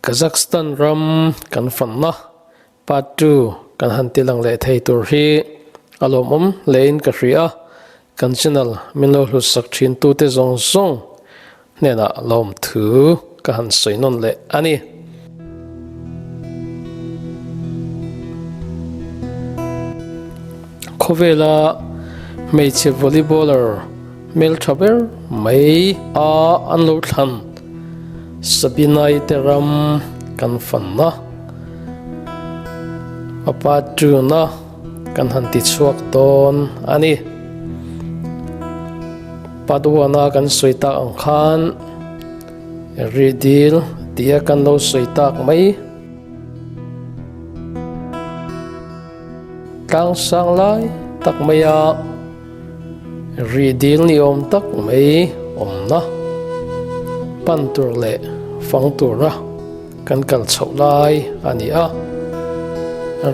Kazakhstan ram kan fanna part 2 kan han tilang leh thei tur hi a lawmawm hlein ka hria a, kan channel min lo hlutsak thin tute zawng zawng hnenah lawmthu ka han sawi nawn leh a ni. Khawvela hmeichhe volleyballer hmeltha ber mai a an lo thlan Sabinai te ram kan fanna a part 2 na kan han ti chhuak dawn a ni. Part 1 a kan sawi tak ang khan ri dil tia kan lo sawi tak mai. Tlang sang lai tak maia ri dil ni awm tak mai awmna pan tur leh fang tura kan kal chhoh lai a ni a.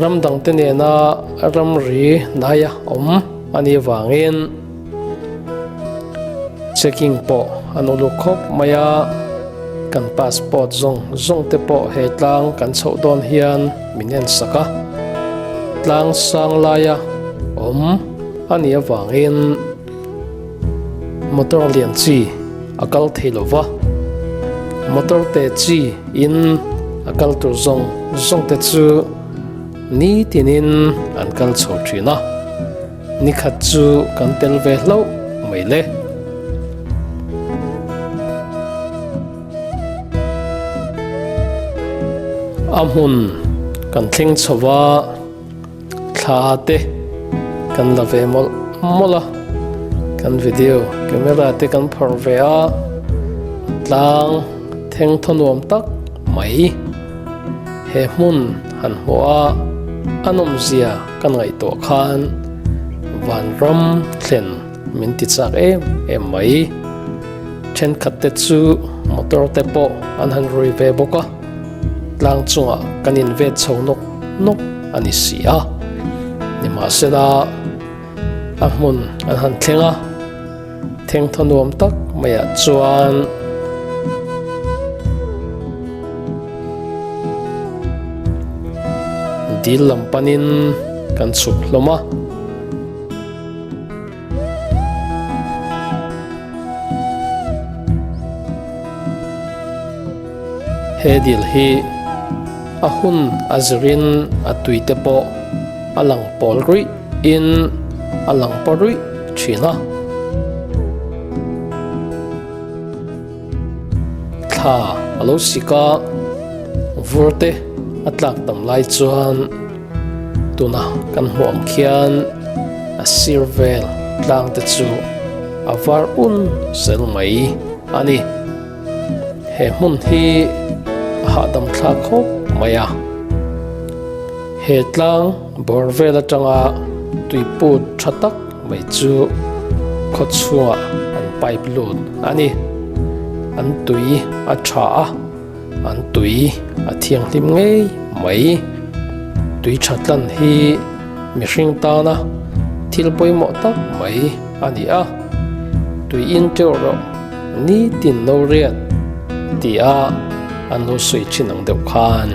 Ram dangte nena ramri hnaia awm a nih avangin checking pawh an uluk khawp mai a, kan passport zawng zawng te pawh he tlang kan chhoh dawn hian min en sak a, tlang sang laia awm a nih avangin motor lian chi a kal thei lo va, motor te chi in a kal tur zawng zawng te chu nitinin an kal chho thin a. Nikhat chu kan tel ve hlauh mai le. A hmun kan thleng chho va, thla te kan la ve mawlh mawlh a, kan video camera te kan phawrh ve a, tlang theng thaw nuam tak mai he hmun han hmuh a, a nawmzia Ka ngaihtuah khan vanram thlen min ti chak em em mai. Thenkhat te chu motor te pawh an han rui ve bawk a, tlang chungah kan in vet chho nawk nawk a ni si a. Nimahsela a hmun an han thleng a, thengthaw nuam tak maiah chuan Dil lam panin kan chhuk hlawm a. He dil hi a hun a zirin a tui te pawh a lang pawl ruih in a lang paw ruih thin a. Thla a lo sik a, vur te a tlak tam lai chuan tuna kan hmuh ang khian a sir vel tlang te chu a var un zel mai a ni. He hmun hi a hahdam thlak khawp mai a, he tlang bawr vel atanga tuiput tha tak mai chu khaw chhungah an pipe lut a ni. An tui a tha a, an tui a thianghlim ngei mai. Tui tha tlan hi mihring tana thil pawimawh tak mai a ni a, tui in teuh rawh nitin no riat tia an lo sawi thin ang deuh khan.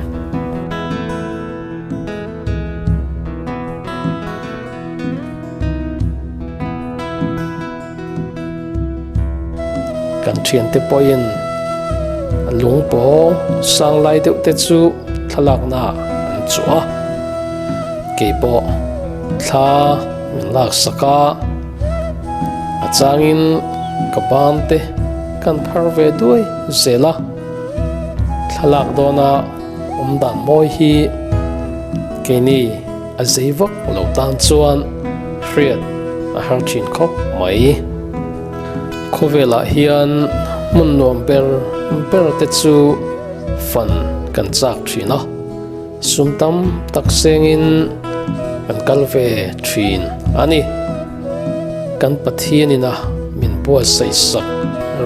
Kan thiante pawhin lung pawng sang lai deuh te chu thlalakna an chuh a, keipawh thla min laksak a, a changin ka ban te kan phar ve duai zel a, thlalak dawna awm dan mawi hi keini A zei vak lo tan chuan hriat a har thin khawp mai. Khawvelah hian hmun nuam ber ber te chu fan kan chak thin a, sum tam tak sengin kan kal ve thin a ni. Kan Pathianin a min buatsaih sak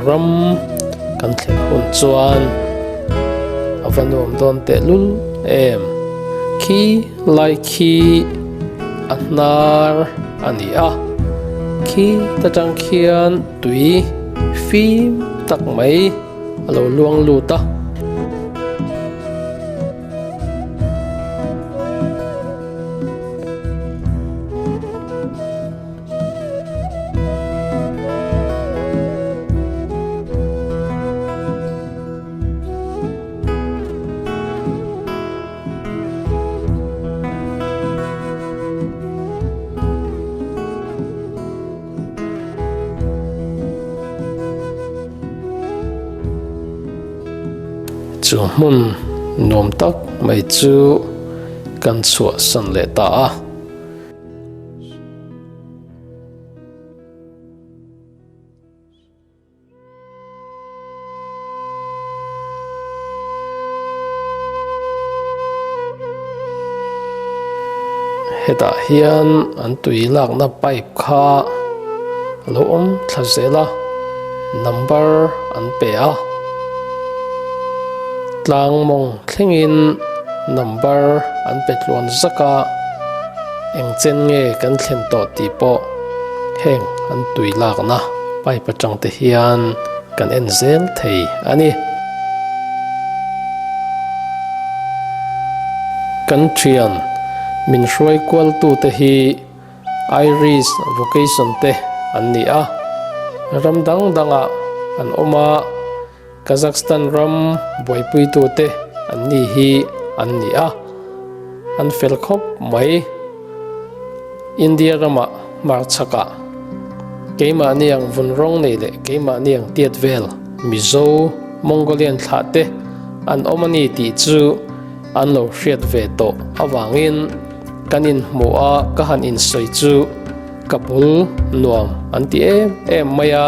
ram kan thlen hun chuan a va nuam dawn tehlul em. Khi lai khi a hnar a ni a, khi ta tang khian tui fim tak mai a lo luang lut a. Chu hmun nuam tak mai chu kan chhuahsan leh ta a. Hetah hian an tui lakna pipe kha a lo awm thla zel a, number an pe a, tlang mawng thlengin number an pe tluan zak a, eng chen nge kan thlen tawh tih pawh heng an tui lakna pipe atang te hian kan en zel thei a ni. Kan thian min hruai kual tute hi Irish vocation te an ni a, ram dang dangah an awm a, Kazakhstan ram buaipuitute an ni hi an ni a, an fel khawp mai. India ramah hmarchhakah keimahni ang vun rawng nei leh keimahni ang tiat vel Mizo, Mongolian thlah te an awm a ni tih chu an lo hriat ve tawh avangin kan inhmuh a ka han insawi chu ka bul nuam an ti em em mai a,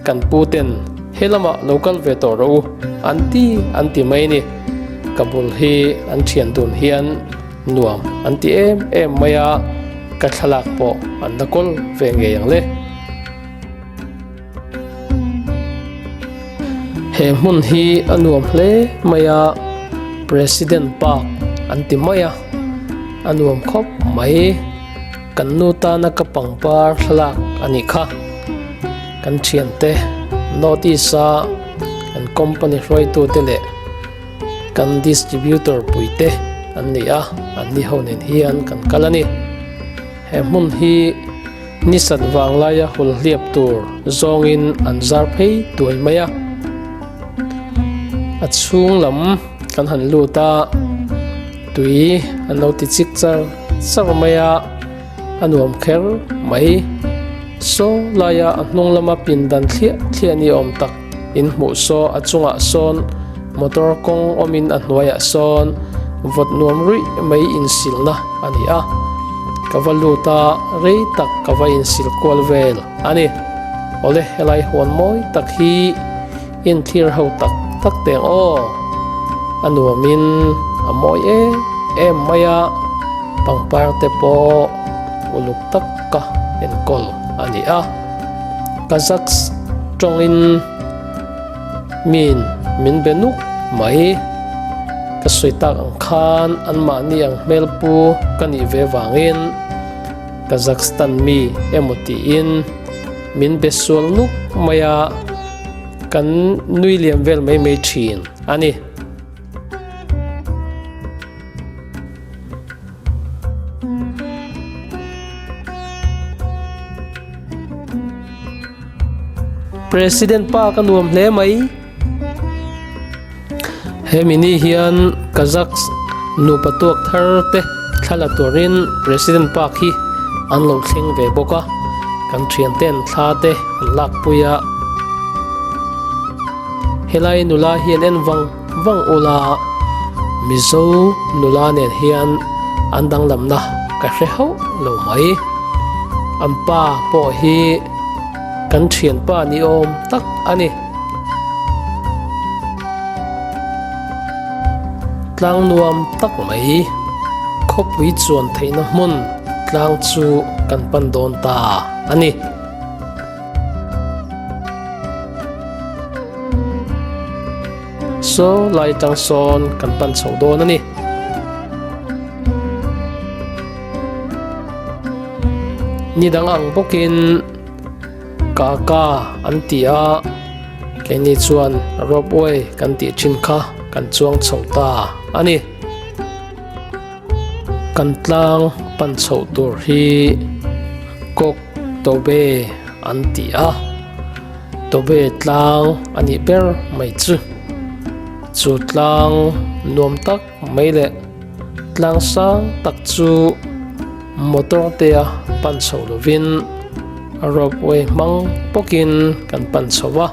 kan pu ten he lamah lo kal ve tawh rawh u an ti an ti mai ni. Ka bul hi an thian dun hian Nuam an ti em em mai a, ka thlalak pawh an la kawl ve ngei ang le. He hmun hi a nuam hle mai a, President Park an ti mai a, a nuam khawp mai. Kan nu tana ka pangpar thlalak a nih kha. Kan thiante North East-a kan company hruaitute leh Kan distributor puite an ni a, an ni ho nen hian kan kal a ni. He hmun hi nisat vang laia hul hliap tur zawngin an zar phei tuai mai a. A chhung lam kan han lut a, tui an lo ti chik char char mai a, a nuam kher mai. Saw laia a hnung lama pindan thliah thliah ni awm tak. In hmuh saw a chungah sawn motor kawng awmin a hnuaiah sawn vawt nuam ruih mai insilna a ni a, ka va lut a rei tak ka va insil kual vel a ni. Awle helai huan mawi tak hi inthlir ho tak tak teng aw, a nuamin a mawi em em mai a, pangpar te pawh uluk tak ka enkawl a ni a. Kazakhs tawngin min min be nuk mai. Ka sawi tak ang khan anmahni ang hmel pu ka nih ve vangin Kazakhstan mi emaw tiin min be sual nuk mai a, kan nui liam vel mai mai thin a ni. President pa ka nuam hle mai. He mini hian Kazakhs nupa tuak thar te thla la turin President Park hi an lo thleng ve bawk a, kan thian ten thla te an lak pui a. Helai nula hian en vang vang ula Mizo nula nen hian an danglamna ka hre hauh lo mai. An pa pawh hi kan thianpa ni awm tak a ni. Tlang nuam tak mai khawpui chuan theihna hmun tlang chu kan pan dawn ta a ni. Saw lai tang sawn kan pan chho dawn a ni. Ni dang ang bawkin Kaka an ti a, keini chuan ropeway kan tih thin kha kan chuang chho ta a ni. Kan tlang pan chhoh tur hi Kok Tobe an ti a, Tobe tlang a nih ber mai chu. Chu tlang nuam tak mai leh tlang sang tak chu motor te a pan chho lovin ropeway hmang bawkin kan pan chho a.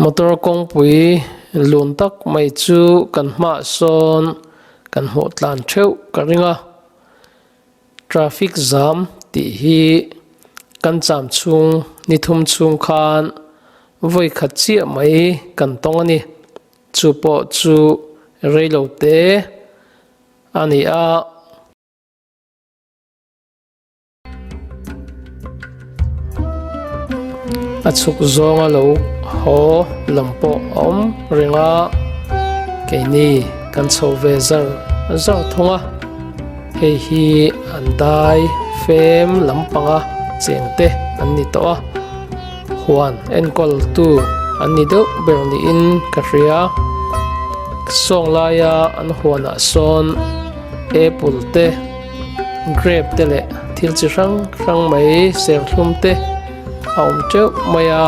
Motor kawngpui lun tak mai chu kan hmaah sawn kan hmuh tlan theuh ka ring a. Traffic zam tih hi kan cham chhung ni thum chhung khan vawi khat chiah mai kan tawng a ni. Chu pawh chu reilo te a ni a. A chhuk zawnga lo haw lam pawh a awm reng a, keini kan chho ve zar zar thung a, hei hi an dai fem lampanga cheng te an ni tawh a, huan enkawl tu an ni deuh ber niin ka hria, sawng laia an huanah sawn apple te. Grape te leh thil chi hrang hrang mai serthlum te a awm teuh mai a,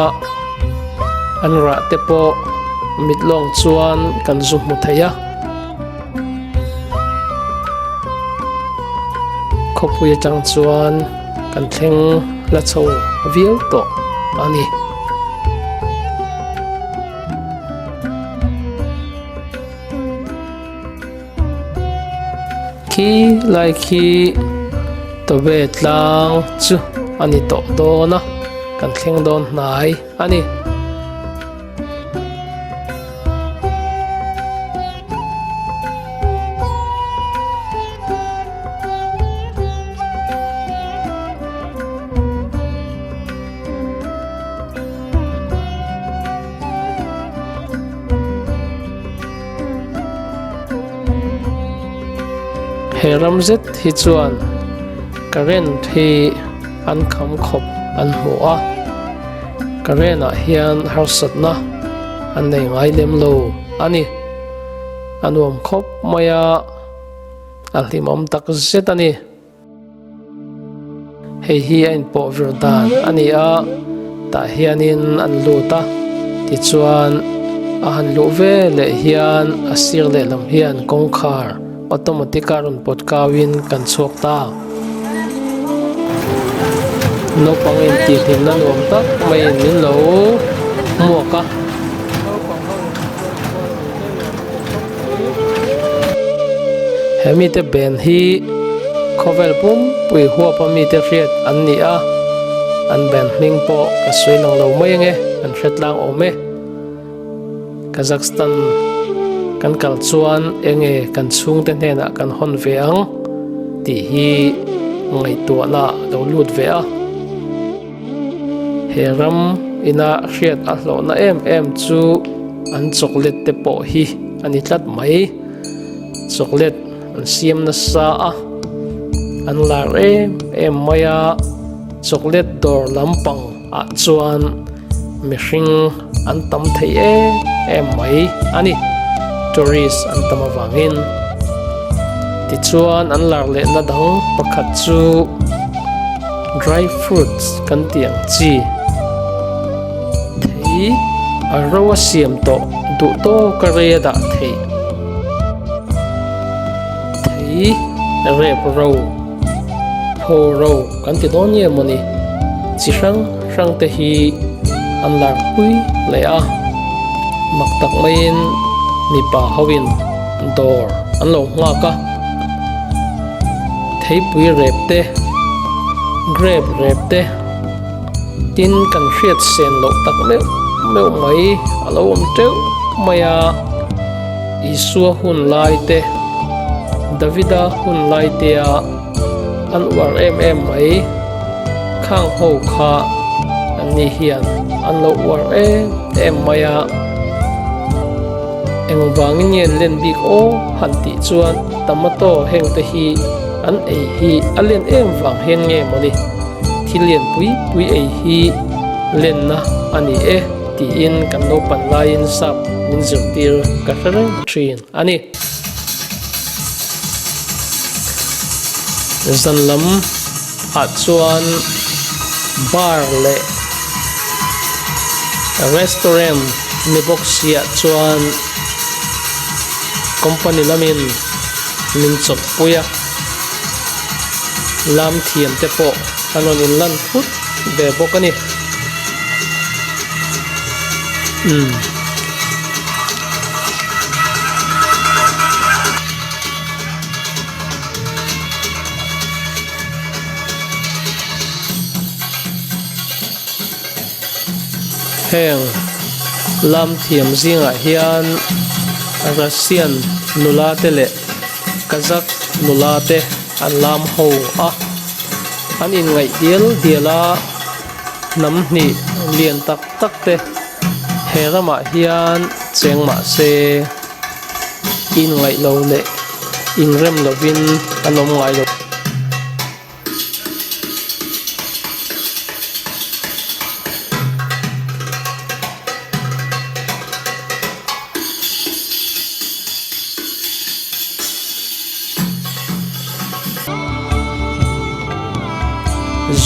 an rah te pawh mit lawng chuan kan zu hmu thei a. Khawpui atang chuan kan thleng la chho viau tawh a ni. Khi lai khi Tobe tlang chu a ni tawh dawn a, kan thleng dawn hnai a ni. He ram zet hi chuan current hi an kham khawp an hmu a, current ah hian harsatna an nei ngai lem lo a ni. A nuam khawp mai a, a hlimawm tak zet a ni. Hei hi a inpawh vir dan a ni a, tah hianin an lut a, tichuan a han luh ve leh hian a sir lehlam hian kawngkhar automatic a rawn pawt kauin kan chhuak ta. Naupang intihhlimna nuam tak maiin min lo hmuak a. He mite ben hi khawvel pumpui huapa mite hriat an ni a, an ben hming pawh ka sawi lang lo mai ange, kan hre tlang awm e. Kazakhstan kan kal chuan enge kan chhungte hnenah kan hawn ve ang tih hi ngaihtuahna a lo lut ve a. He ram ina hriat a hlawhna em em chu an chocolate te pawh hi a ni tlat mai. Chocolate an siam nasa a, an lar em em mai a, chocolate dawr lampang ah chuan mihring an tam thei em em mai a ni, tourist an tam avangin. Tichuan an lar lehna dang pakhat chu dry fruits kan tih ang chi thei a ro a siam tawh duh tawk a rei a dah theih thei rep ro pho ro kan ti dawn nge mawni chi hrang hrang te hi an lar pui leh a mak tak maiin mipa hoin dawr an lo nghak a theipui rep te grape rep te tin kan hriat sen loh tak meuh meuh mai a lo awm teuh mai a Isua hun lai te Davida hun lai te a an uar em em mai khang ho kha an ni hian an lo uar em em mai a engvangin nge an len bik aw han tih chuan tomato heng te hi an ei hi a len em vang hian nge mawni thil lian pui pui ei hi lenna a ni e tiin kan naupan laiin sap min zirtir ka hre reng thin a ni. Zan lam ah chuan bar leh restaurant ni bawk si ah chuan company lamin min chawp pui a, lam thiam te pawh an rawn inlan thut ve bawk a ni. Umm. Heng lam thiam zingah hian Russian nula te leh Kazakh nula te an lam ho a, an inngaih dial dial a, hnam hnih lian tak tak te he ramah hian cheng mah se inngaih lo leh inrem lovin an awm ngai lo.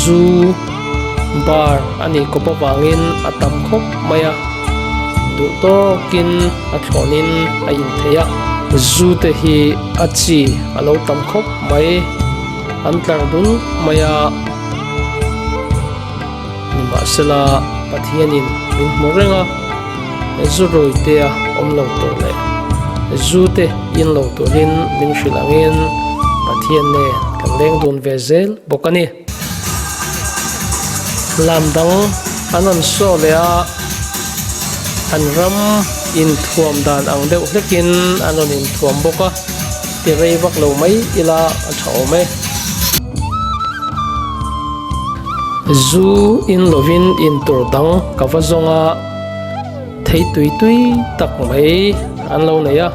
Zu bar a nih kawp avangin a tam khawp mai a, duh tawkin a thlawnin a in thei a. Zu te hi a chi a lo tam khawp mai. An tlar dul mai a, nimahsela Pathianin min hmu reng a, zu rawite a awm lo tur leh zu te in lo turin min hrilh angin Pathian nen kan leng dun ve zel bawk a ni. Lam dang an rawn saw leh a, an ram inthuam dan ang deuh hlekin an rawn inthuam bawk a. Ti rei vak lo mai ila a tha awm e. Zu in lovin in tur dang ka va zawng a, thei tui tui tak mai an lo nei a.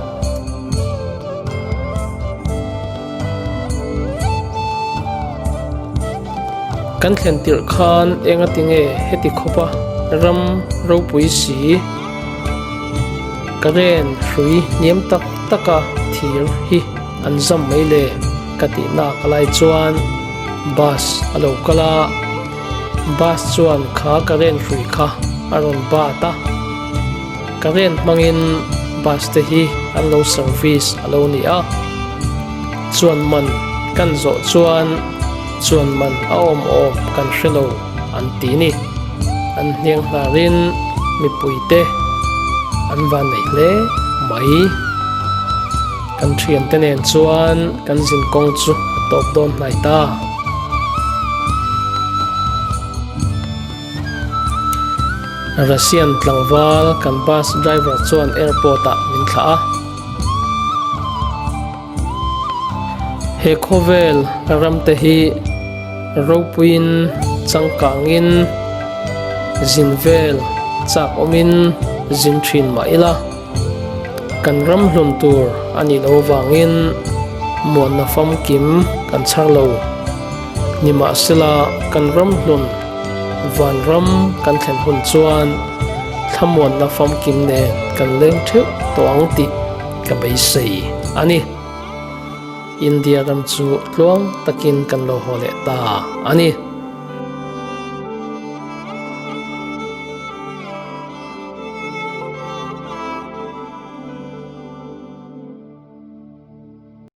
Kan thlen tirh khan enga tinge heti khawpa ram ropui si Karen hrui hniam tak taka thir hi an zam mai le ka tih nak lai chuan bus a lo kal a, bus chuan kha karen hrui kha a rawn bat a, karen hmangin bus te hi an lo service a lo ni a, chuan man kan zawh chuan chuan man a awm awm kan hre lo an ti ni. An hniang hnarin mipuite an van nei hle mai. Kan thiante nen chuan kan zin kawng chu a tawp dawn hnai ta. Russian tlangval kan bus driver chuan airport ah min thlah a. He khawvel ramte hi ropuiin changkangin zin vel chak awmin zin thin mah ila, kan ram hlun tur a nih loh avangin muanna famkim kan chhar lo. Nimahsela kan ram hlun vanram kan thlen hun chuan thlamuanna famkim nen kan leng theuh tawh ang tih Ka beisei a ni. India ram chu tluang takin kan lo haw leh ta a ni.